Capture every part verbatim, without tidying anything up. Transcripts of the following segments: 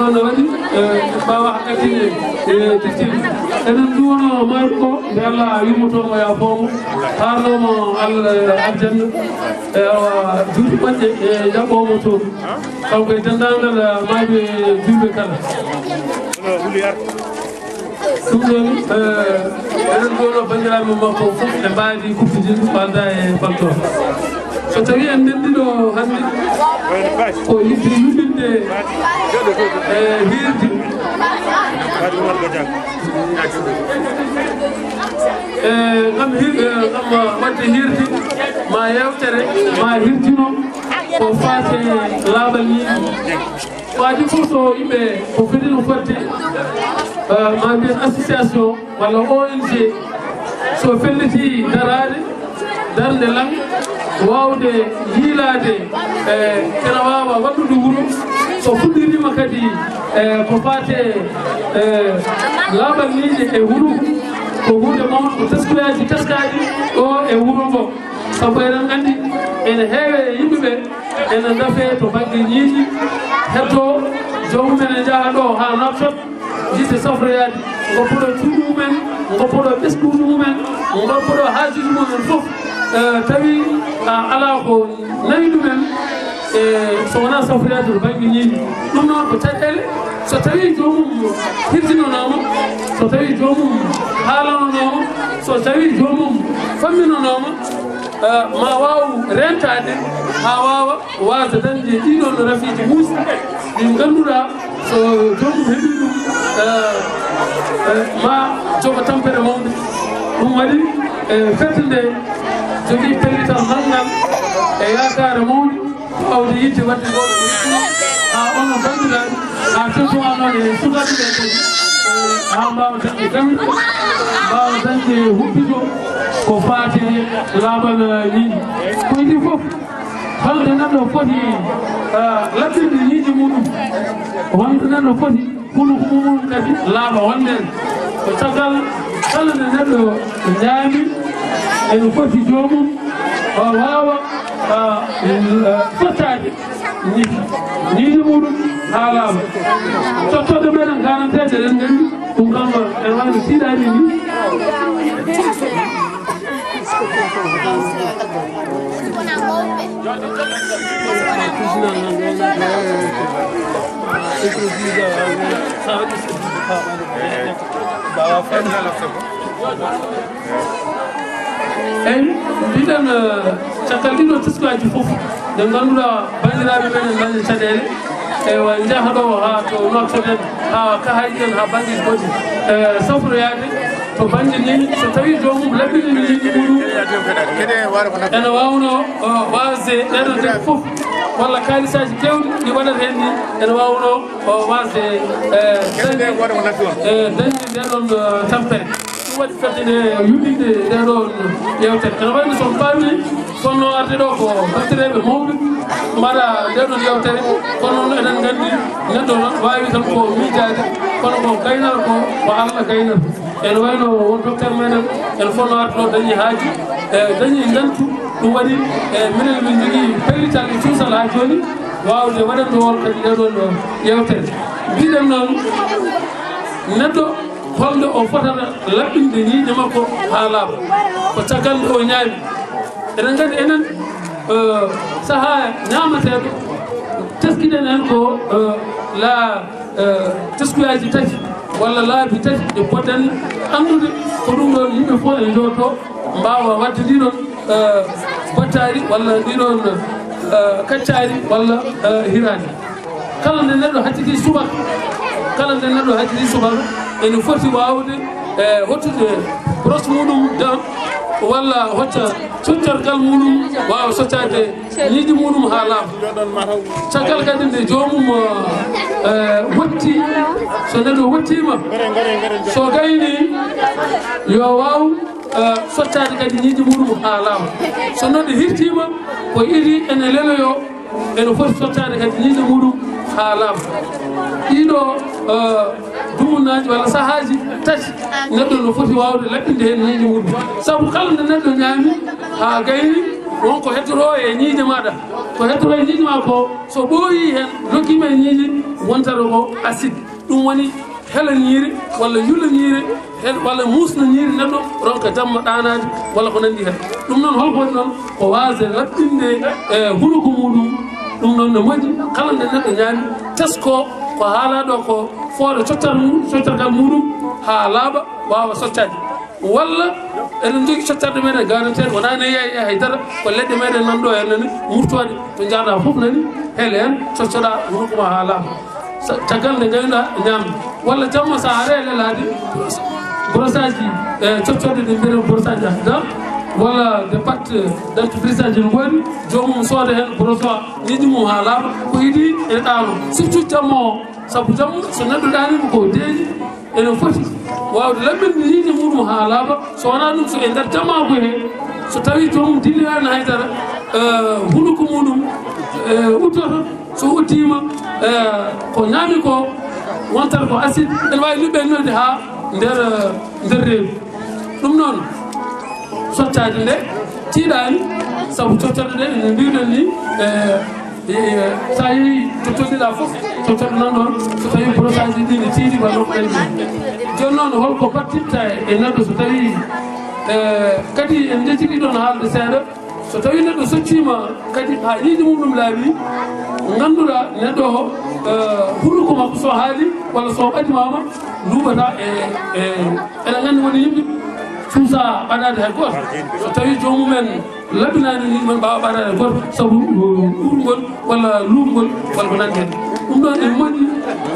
No waɗi, eh, ɓaawa hakkatine, eh, tittin. Eɗen nduwano mayru ko, nde Allah yummotomo, yaafoomo, haarnomo Allah, eh, aljanna. Eh, awa, juuti moƴƴe, eh, jaɓɓoomo toon. Kanko e denndaangal, eh, maayɓe juulɓe kala. Ɗum ɗoon, eh, eɗen nduwano banndiraaɓe makko fof e mbaadi kuppitini ɗum alda e paltoor. So tawii en ndenndi ɗo hannde, ko yiɗde yuɓɓinde e hiirde. E ngam hir-, e ngam waɗde hiirde, ma yeewtere, ma hirjino ko faati e laaɓal nii. Waadi fof so yimɓe ko fedde no fodde, eh, ma mbiyen association walla O N G, so felliti daraade, darnde lan, waawde yiilaade, eh, ena waawa wallude wuro. So fuɗɗiima kadi, eh, ko faate, eh, laaɓal nii e wuro, ko huunde mawde, ko teskuyaji teskaaɗi ɗo e wuro ngo. Sabu eɗen anndi ene heewe yimɓe ɓe ene ndafe to bannge ñiiƴi, heddoo joomum en e njaha ɗo haa Nouakchott, yiɗde safroyaade, ngoppoɗo cuuɗi mumen, ngoppoɗo ɓesnguuji mumen, ngoppoɗo haajuuji mumen fof, eh, tawi, ah, alaa ko nawi ɗumen, eh, so wonaa safroyaade to bannge ñiiƴi. Ɗum noon ko caɗeele, so tawii joomum hirjinonooma, so tawii joomum haalanonooma, so tawii joomum famminanooma, eh, ma waaw reentaade haa waawa waasde dañde ɗiɗoon rafiiji muusɗi ɗi ngannduɗaa so joomum heɓii ɗum, eh, eh, ma jogo tampere mawnde. Ɗum waɗi, eh, fedde nde jogii pellital manngal e yaakaare mawnde. Waawde yiɗde waɗde ɗo haa onon banndiraaɓe, haa tottumaa noon e sukaaɓe ɓe kadi, eh, haa mbaawa dañde dawde, mbaawa dañde humpito ko faati e laaɓal, eh, ñiiƴe. Ko idii fof, holto neɗɗo foti, eh, laɓɓinde ñiiƴe muɗum, holto neɗɗo foti hunuko mum kadi laaɓa wonde en. Ko caggal kala nde neɗɗo ñaami, ene foti joomum o waawa, ah, eh, sottaade ñi-, ñiiƴe muɗum haa laaɓa. Tottooɗo meɗen garanteede, eɗen nganndi ɗum kam, ene wayi no tiiɗaani ni. Eyi, mbiɗen, eh, caggal ɗiɗo teskaaji fof, nde ngannduɗaa banndiraaɓe men ene mbaɗi caɗeele, eywa, njaha ɗo haa to Nouakchott en, haa Kahayɗi en, haa bannge goɗɗi, eh, safroyaade to bannge ñiiƴe, so tawii joomum laɓɓinii ñiiƴe muɗum, ene waawnoo, eh, waasde ɗeɗon ɗe fof, walla kaalisaaji keewɗi ɗi waɗata heen ni, ene waawnoo o waasde, eh, dañde, eh, dañde ndee ɗoon, eh, tampere. Ɗum waɗi fedde nde yuɓɓinde ndee ɗoon yeewtere. Ene wayi no so on paami, fotnoo arde ɗo ko battireeɓe mawɓe mbaɗa ndee ɗoon yeewtere, kono noon eɗen nganndi neɗɗo noon waawi tan ko miijaade, kono ko gaynata ko, ko Allah gaynata. Ene wayi no won docteur meɗen, ene fotnoo arde ɗo dañi haaju, eh, dañi ngantu, ɗum waɗi, eh, minen min njogii pellital e cuusal haa jooni, waawde waɗande on kadi ndee ɗoon yeewtere. Mbiɗen noon, neɗɗo holno o fotata laɓɓinde ñiiƴe makko haa laaɓa? Ko caggal nde o ñaami. Eɗen nganndi enen, eh, sahaa ñaamateeɗo, teskiɗen en ko, eh, la, eh, teskuyaaji tati walla laabi tati ɗe poɗɗen anndude. Ko ɗum ɗoon yimɓe fof ene njooɗo mbaawa waɗde ɗii ɗoon, eh, battaari walla ɗii ɗoon, eh, kaccaari walla, eh, hiraani. Kala nde neɗɗo hacciti subaka, kala nde neɗɗo hacciti subaka, ene foti waawde, eh, hottude brosse muɗum dam walla hocca soccorgal muɗum, waawa soccaade ñiiƴe muɗum haa laaɓa. Caggal kadi nde joomum, eh, wotti, so neɗɗo wottiima, so gayni, yo waaw, eh, soccaade kadi ñiiƴe muɗum haa laaɓa. So neɗɗo hirtiima, ko idii ene leloyoo, ene foti soccaade kadi ñiiƴe muɗum haa laaɓa. Ɗiiɗoo, eh, dumunnaaji walla sahaaji tati, neɗɗo no foti waawde laɓɓinde heen ñiiƴe muɗum. Sabu kala nde neɗɗo ñaami haa gayni, won ko heddotoo e ñiiƴe maaɗa. Ko heddotoo e ñiiƴe maa ko, so ɓooyii heen, lokkii ma e ñiiƴe, Wontata ko acide, ɗum woni helaniire walla yulaniire, hel- walla muusnaniire neɗɗo ronka jamma ɗaanaade walla ko nanndi heen. Ɗum noon, holko woni noon? Ko waasde laɓɓinde e hunuko muɗum. Ɗum noon ne moƴƴi, kala nde neɗɗo ñaami, tesko ko haalaaɗo ko, fooɗa cottal mum, cottal muɗum haa laaɓa, waawa soccaade. Walla eɗen njogii cottarɗe meɗen garanteeɗe, wonaa ne yeeya e haydara, ko leɗɗe meɗen nan ɗo heen nani, murtooɗe to njahaɗa fof nani, hele heen coccoɗa hunuko ma haa laaɓa. Sa- caggal nde ngaynuɗa ñaamde. Walla jamma sa are e lelaade, brossage ji, e coccoɗe ɗe mbiyeten brossage accident, walla de pâte dentifrice aji no ngoodi, joomum sooda heen brosoir, ñiiƴe mum haa laaɓa, ko idii ene ɗaano. Surtout jamma o, sabu jamma so neɗɗo ɗaaniima ko deeƴi, ene foti waawde laɓɓinde ñiiƴe muɗum haa laaɓa. So wonaa ɗum, so e nder jamma ko he, so tawii joomum dillinaani haydara, eh, hunuko muɗum, eh, uddoto. So uddiima, eh, ko ñaami ko, wontata ko acide, ene waawi luɓɓinande haa nder, eh, nder reedu. Ɗum noon, soccaade nde tiiɗaani, sabu coccoɗe ɗe, no mbiiɗen ni, eh, e, e, so a yehii to tolniɗaa fof, coccoɗe nan ɗoon, so tawii brossage ɗi ne tiiɗi walla ko ɓenndi. Jooni noon, holko battinta e neɗɗo so tawii, e, kadi en njejjiti ɗoon haalde seeɗa, so tawii neɗɗo socciima kadi haa ñiiƴe mum ɗum laaɓi, ngannduɗaa neɗɗo o, e, hunuko makko so haali walla so ɓadimaama, luuɓata e, e, eɗen nganndi woni yimɓe suusa ɓadaade hay gooto. So tawii joomum en laɓɓinaani ni, man mbaawa ɓadaade hay gooto, sabu, uh, urngol walla luuɓngol walla ko nanndi heen. Ɗum ɗoon ene moƴƴi,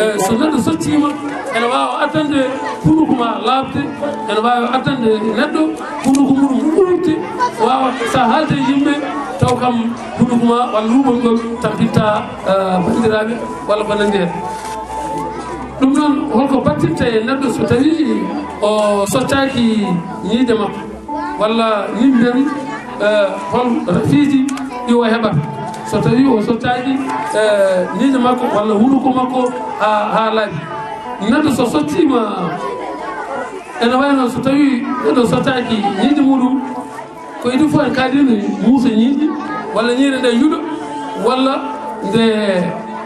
eh, so neɗɗo socciima, ene waawa addande hunuko ma laaɓde, ene waawa addande neɗɗo hunuko muɗum ɓuuɓde, waawa so a haalde e yimɓe, taw kam hunuko ma walla luuɓol ngol tampinta, eh, banndiraaɓe walla ko nanndi heen. Ɗum noon, holko battinta e neɗɗo so tawii o soccaaki ñiiƴe makko? Walla min mbiyan, eh, hol rafiiji ɗi o heɓata so tawii o soccaaki, eh, ñiiƴe makko walla hunuko makko haa, haa laaɓi? Neɗɗo so socciima, ene wayi noon so tawii neɗɗo soccaaki ñiiƴe muɗum, ko idii fof en kaalii no muusa ñiiƴe, walla ñiiri nde yuɗa, walla nde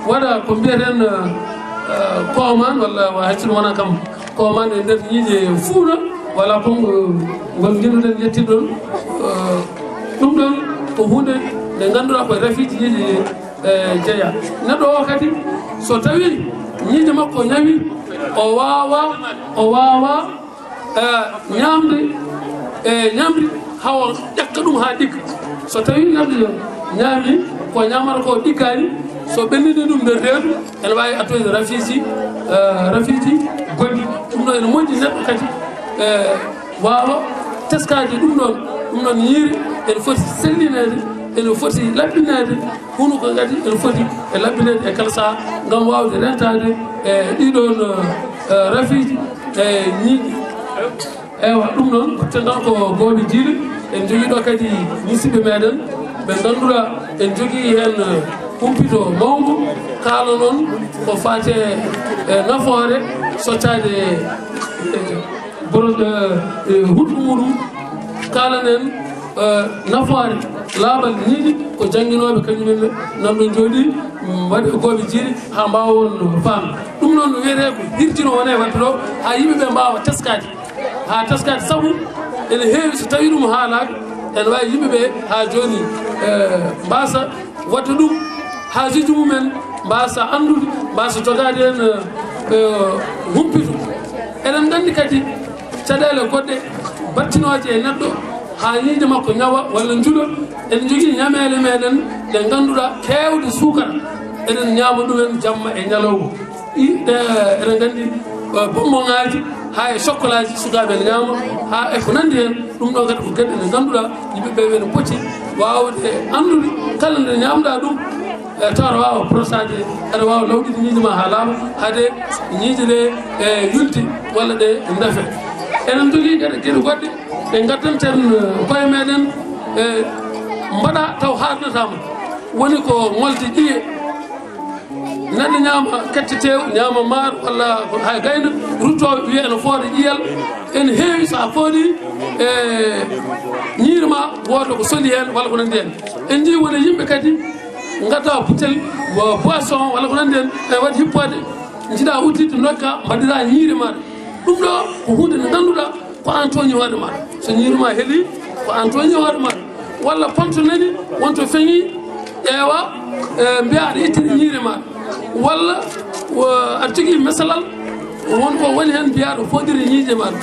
waɗa ko mbiyeten, eh, kooman, walla wa haccir wona kam kooman e nder ñiiƴe fuuna, walla kon, eh, ngol njiɗuɗen yettiɗon. Eh, ɗum ɗon ko huunde nde ngannduɗaa ko e rafiiji ñiiƴe, eh, jeyaa. Neɗɗo o kadi, so tawii ñiiƴe makko ñawi, o waawa, o waawa eh, ñaamde, eh, ñamri, hawa ƴakka ɗum haa ɗigga. So tawii neɗɗo ñaami ko ñaamata ko ɗiggaani, so ɓennini ɗum nder reedu, ene waawi addoyde rafiiji, eh, rafiiji goɗɗi. Ɗum ɗo ene moƴƴi neɗɗo kadi, eh, waawa teskaade ɗum ɗon. Ɗum ɗon ñiiri ene foti sellineede, ene foti laɓɓineede, hunuko kadi ene foti e laɓɓineede e kala sahaa ngam waawde rentaade e ɗiɗon, eh, rafiiji e ñiiƴe. Ewa, ɗum noon, batten ɗon ko Gooɓe Jiili. En njogii ɗo kadi musidɓe meɗen ɓe ngannduɗaa en njogii heen humpito mawngo, kaalanon ko faati e nafoore soccaade, eh, boro-, eh, eh, huɗo muɗum. Kaalanen, eh, nafoore laaɓal ñiiƴe ko jannginooɓe kañum en nan ɗo njooɗii, mm, waɗi ko Gooɓe Jiili haa mbaawa on faam. Ɗum noon no wiyetee ko hirjino wonee waɗde ɗo haa yimɓe ɓe mbaawa teskaade. Haa teskaade sabu ene heewi so tawii ɗum haalaaka, ene waawi yimɓe ɓe haa jooni, eh, mbaasa waɗde ɗum, haajuuji mumen mbaasa anndude, mbaasa jogaade heen, eh, eh, humpito. Eɗen nganndi kadi caɗeele goɗɗe battinooje e neɗɗo haa ñiiƴe makko ñawa walla njuɗa. Eɗen njogii ñameele meɗen ɗe ngannduɗaa keewɗe suukara, eɗen ñaama ɗumen jamma e ñalawma. Ɗi, ɗe, eɗen nganndi, eh, bonbonŋaaji, haa e sokkolaaji sukaaɓe ne ñaama, haa e ko nanndi heen. Ɗum ɗo kadi ko geɗe ɗe ngannduɗaa yimɓe ɓe ene poti waawde anndude kala nde ñaamɗaa ɗum, eh, tawa aɗa waawa brosaade, aɗa waawa lawƴude ñiiƴe ma haa laaɓa, hade ñiiƴe ɗe, eh, yulde walla ɗe ndefe. Eɗen njogii geɗe, geɗe goɗɗe ɗe ngaddanten, eh, koye meɗen, eh, mbaɗa taw haarnataama. Woni ko ŋolde ƴiye. Neɗɗo ñaama kette tew, ñaama maar walla ko hay gayna, rutto wiya ene fooɗa ƴiyal. Ene heewi so a fooɗi e ñiiri ma, wooda ko soli heen walla ko nanndi heen. En njii wona yimɓe kadi Ngadda butel, boisson walla ko nanndi heen, e waɗi hippoode, njiɗa udditde, ndokka, mbaɗira ñiire maaɗa. Ɗum ɗo ko huunde nde ngannduɗaa ko aan tooñi hoore maaɗa. So ñiire ma heli, ko aan tooñi hoore maaɗa. Walla ponto nani, wonto feŋi, ƴeewa, e, mbiya aɗa ittiri ñiire maaɗa. Walla, o, aɗa jogii mesalal, won ko woni heen mbiya aɗa fooɗiri ñiiƴe maaɗa.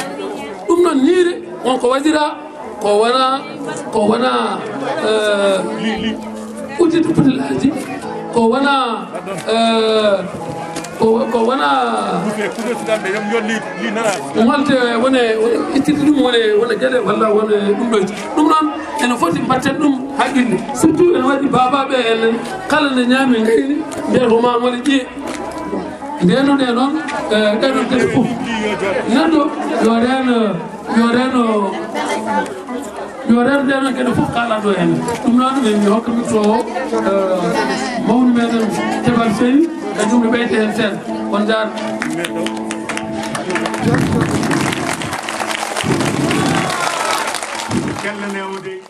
Ɗum noon ñiire, won ko waɗira, ko wona, ko wona, eh, udditde butelaaji, ko wona, eh, ko, ko wona, walte wone, wone ittirde ɗum, wone, wone geɗe walla wone ɗum ɗo. Ɗum noon ene foti mbatten ɗum haqqille, surtout ene waɗi baabaaɓe enen, kala nde ñaami ngayni, mbiyata ko ma ngole ƴiye. Ndeenuɗe noon, eh, ɗeɗo geɗe fof. Neɗɗo yo reeno, yo reeno, yo reeno ɗeɗo geɗe fof kaalaɗo heen. Ɗum noon, min mi hokka micro o, eh, mawni meɗen Tebal Sey, e ɗum no ɓeyde heen seeɗa. On njaar. Kelle ne o dey.